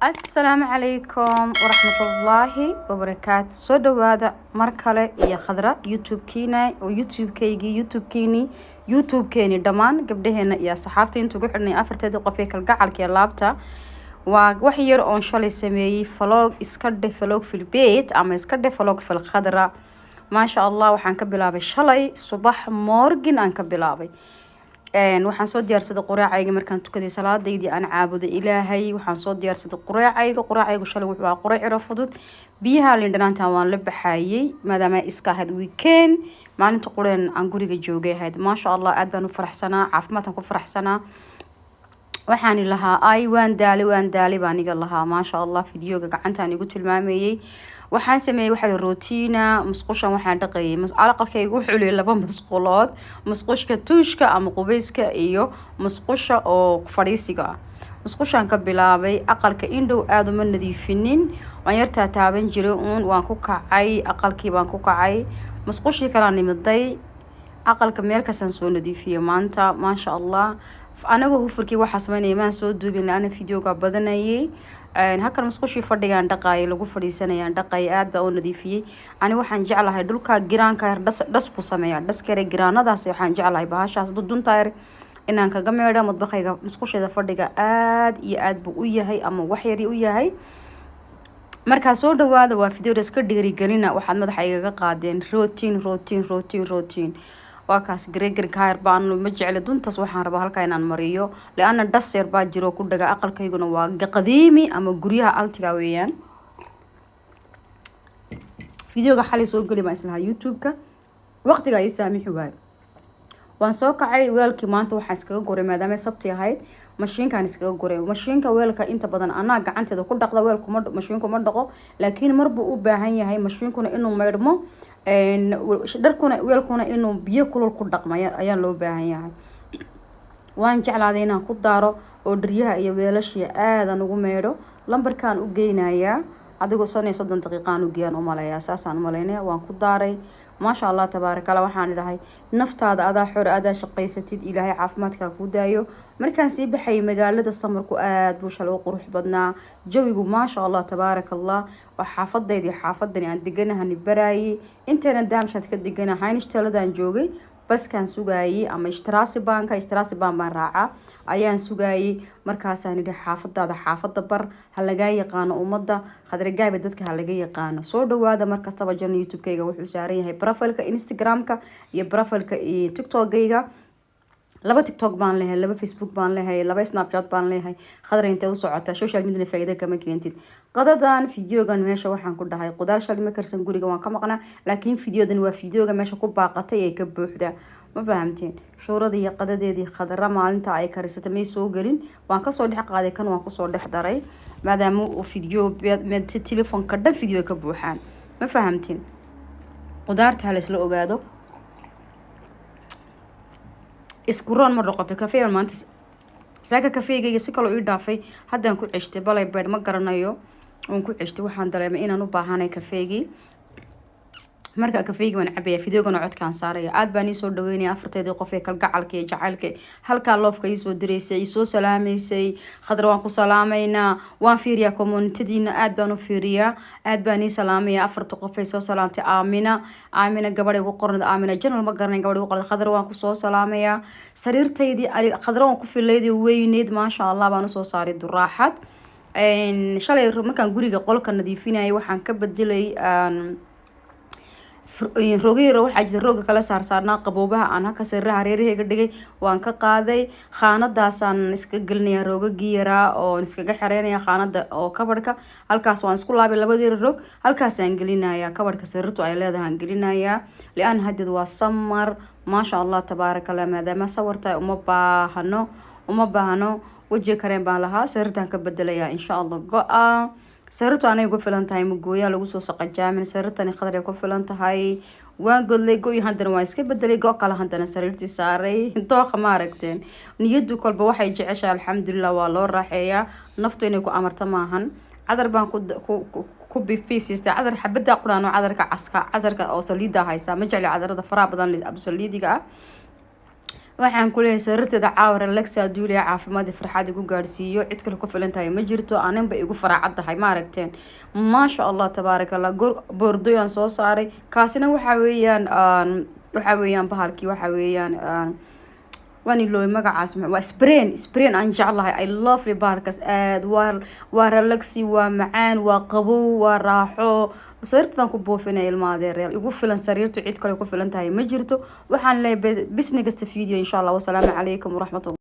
Asalaamu calaykum waraxmatullaahi wabarakaatu. Soo dhawaada mar kale iyo Khadra YouTube-kiina oo YouTube-kaygii, YouTube-kiinii, YouTube-keeni, dhammaan gabdhaheena iyo asxaabta inta ugu xidhnay, afarteedii qof ee kalgacalka iyo laabta. Waa wax yar oon shalay sameeyey, vlog iska dheh, vlog في البيت ama iska dheh vlog في الkhadra. Maasha Allah, waxaan ka bilaabay shalay subax morgen aan ka bilaabay. Waxaan soo diyaarsaday quraacayga markaan tukaday salaadaydii aan caabuday Ilaahay. Waxaan soo diyaarsaday quraacayga. Quraacaygu shalay wuxuu ahaa quraac yaro fudud. Biyaha lindhanaanta waan la baxayay maadaama iska ahayd weekend, maalinta qureen aan guriga joogay ahayd. Maasha Allah, aad baan u faraxsanaa, caafimaadkan ku faraxsanaa. Waxaan lahaa ay waan daalay, waan daalay baan iga lahaa. Maasha Allah, videoga gacantaan igu tilmaamayay. Waxaan sameeyey waxaa rotina. Musqushan waxaan dhaqayay, aqalkaygu wuxuu leeyahay laba musqulood: musqushka tuushka ama qubeyska iyo musqusha oo fadhiisiga ah. Musqushaan ka bilaabay. Aqalka indhow aada uma nadiifinin, waan yartaa taaban jiray uun. Waan ku kacay, aqalkii baan ku kacay, musqushii kalaa nimiday. Aqalka meel kastaan soo nadiifiyey maanta, maasha Allah. Anagoo hufurkii waxaa sameynaya maan soo duubin laana videoga badanayay. Halkan musqushii fadhigaan dhaqaayay, lagu fadhiisanayaan dhaqaayay, aad baa u nadiifiyey. Ani waxaan jeclahay dhulka giraanka yar dhas dhas buu sameeyaa, dhaska yar giraanadaas waxaan jeclahay bahashaas dudunta yar inaan kaga meedho madbaqayga. Musqusheeda fadhiga aad iyo aad buu u yahay ama wax yari u yahay. Markaa soo dhawaada, waa video iska dhiirigelina. Waxaad madaxa igaga qaadeen routine, routine, routine, routine. Waa kaas garegarka yar baan ma jecli duntaas. Waxaan rabaa halkaa inaan mariyo liana dhas yar baa jiro ku dhaga. Aqalkayguna waa qadiimi ama guryaha altiga weeyaan. Videoga xalay soo geli baan islahaa YouTube-ka, waqtiga ii saamixi waayo. Waan soo kacay. Weelkii maanta waxaan iskaga guray, maadaama Sabti ahayd, mashiinkaan iskaga guray. Mashiinka weelka inta badan anaa gacanteeda ku dhaqda, weelkuma mashiinku ma dhaqo, laakiin marbuu u baahan yahay mashiinkuna inuu maydhmo, dharkuna weelkuna inuu biyo kulul ku dhaqmo ayaa loo baahan yahay. Waan jeclaaday inaan ku daaro oo dharyaha iyo weelashii aadan ugu meydho. Lambarkaan u geynayaa adigoo 35 daqiiqaan u geeyaan umaleeyaa, saasaan umaleynaya. Waan ku daaray, maasha Allah, tabaarakallah. Waxaan idhahay naftaada adaa xor, adaa shaqaysatid, Ilaahay caafimaadkaa kuu daayo. Markaan sii baxayay magaalada, samarku aada buu shalay u qurux badnaa jawigu, maasha Allah, tabaaraka Allah. Waa xaafadaydii, xaafadani aan deganahani baraayay intayna Darmstadt ka deganahayn. Ishtaladaan joogay, baskaan sugaayay ama Straßenbahnka, Straßenbahn baan raacaa, ayaan sugaayay. Markaasaan idhi xaafadaada xaafada bar ha lagaa yaqaano, ummadda Khadragaabi dadka ha laga yaqaano. Soo dhawaada markastaba. Jana YouTube-kayga wuxuu saaran yahay profileka Instagram-ka iyo profileka TikTok-gayga. Laba TikTok baan lehay, laba Facebook baan lehay, laba Snapchat baan lehay. Khadra intee u socotaa? Social media faa'iido kama keentid. Qadadan videogan meesha waxaan ku dhahay qudaar shalay ma karsan, guriga waan ka maqnaa, laakiin videodan waa videoga meesha ku baaqatay ee ka buuxda. Ma fahamteen? Shuurada iyo qadadeedii Khadra maalinta ay karisatay may soo gelin, waan kasoo dhex qaaday kan, waan kusoo dhex daray maadaama uu video telefoonka dhan video ka buuxaan. Ma fahamteen? Qudaarta ha laysla ogaado, iskuroon ma noqoto. Kafee maanta saaka kafeegayga si kaloo ii dhaafay, haddaan ku ceshtay balay beed ma garanayo, oon ku ceshtay. Waxaan dareemay inaan u baahanay kafeegii. Marka kafeygii waan cabaya, videogana codkaan saaraya. Aad baan iisoo dhaweynaya afarteedii qof ee kalgacalka iyo jacaylka halkaa loofka iisoo diraysay, isoo salaamaysay. Khadra waan ku salaamaynaa. Waan fiiriyaa communitadiina, aad baan u fiiriyaa, aad baan ii salaamaya afarta qof ay soo salaamtay. Aamina, Aamina gabadhay ugu qornad, Aamina Janal ma garanayn gabadhay ugu qornad. Khadra waan kusoo salaamayaa. Sariirtaydii Khadra waan ku filaydii weyneyd, maasha Allah, baan usoo saaray duraaxad. Shalay markaan guriga qolka nadiifinayay waxaan ka bedelay rogayro. Waxaa jirta rooga kala saarsaarnaa qaboobaha aan halka sariiraha hareerahayga dhigay, waan ka qaaday. Khaanadaasaan iskaga gelinaya roogagii yaraa oon iskaga xereynaya khaanada oo kabadhka. Halkaas waan isku laabay labadii roog, halkaasaan gelinaya kabadhka sariirtu ay leedahay aan gelinayaa lian hadeed waa samar, maasha Allah, tabaaraka Allah. Maadaama sawirtahay uma baahno, uma baahno wejiga kareen baan lahaa. Sariirtaan ka bedelayaa insha Allah go-a. Sariirtu anay ku filan tahay, magooyaa lagu soo saqajaamin. Sariirtani Khadray ku filan tahay. Waan godlay go-i, haddana waan iska bedelay go kale, haddana sariirtii saaray. Dooqa ma aragteen? Niyadu kolba waxay jeceshahay, alxamdulilah, waa loo raaxeeyaa. Naftu inay ku amarto maahan. Cadar baan ku bifiifsiistay, cadar xabada quraan oo cadarka caska, cadarka oo saliida haysta. Ma jecli cadarada faraha badan absaliidiga ah. Waxaan ku leeyahay sariirteeda caawa relax aduuliya, caafimaad iyo farxad igu gaadhsiiyo. Cid kale ku filan tahay ma jirto, aninba igu faraacad tahay. Ma aragteen? Maasha Allah, tabaaraka Allah. Boordoyaan soo saaray. Kaasina waxa weeyaan bahalkii, waxa weeyaan, waan ilooy magacaas, waa spray aan jeclahay. I love bahalkaas aad. Waa relaxi, waa macaan, waa qabow, waa raaxo. Sariirtadan ku buufinaya, ilma adeeryaal, igu filan sariirtu, cid kale ku filan tahay ma jirto. Waxaan leeyahay bis next video, insha Allah. Wasalaamu calaykum waraxmatullah.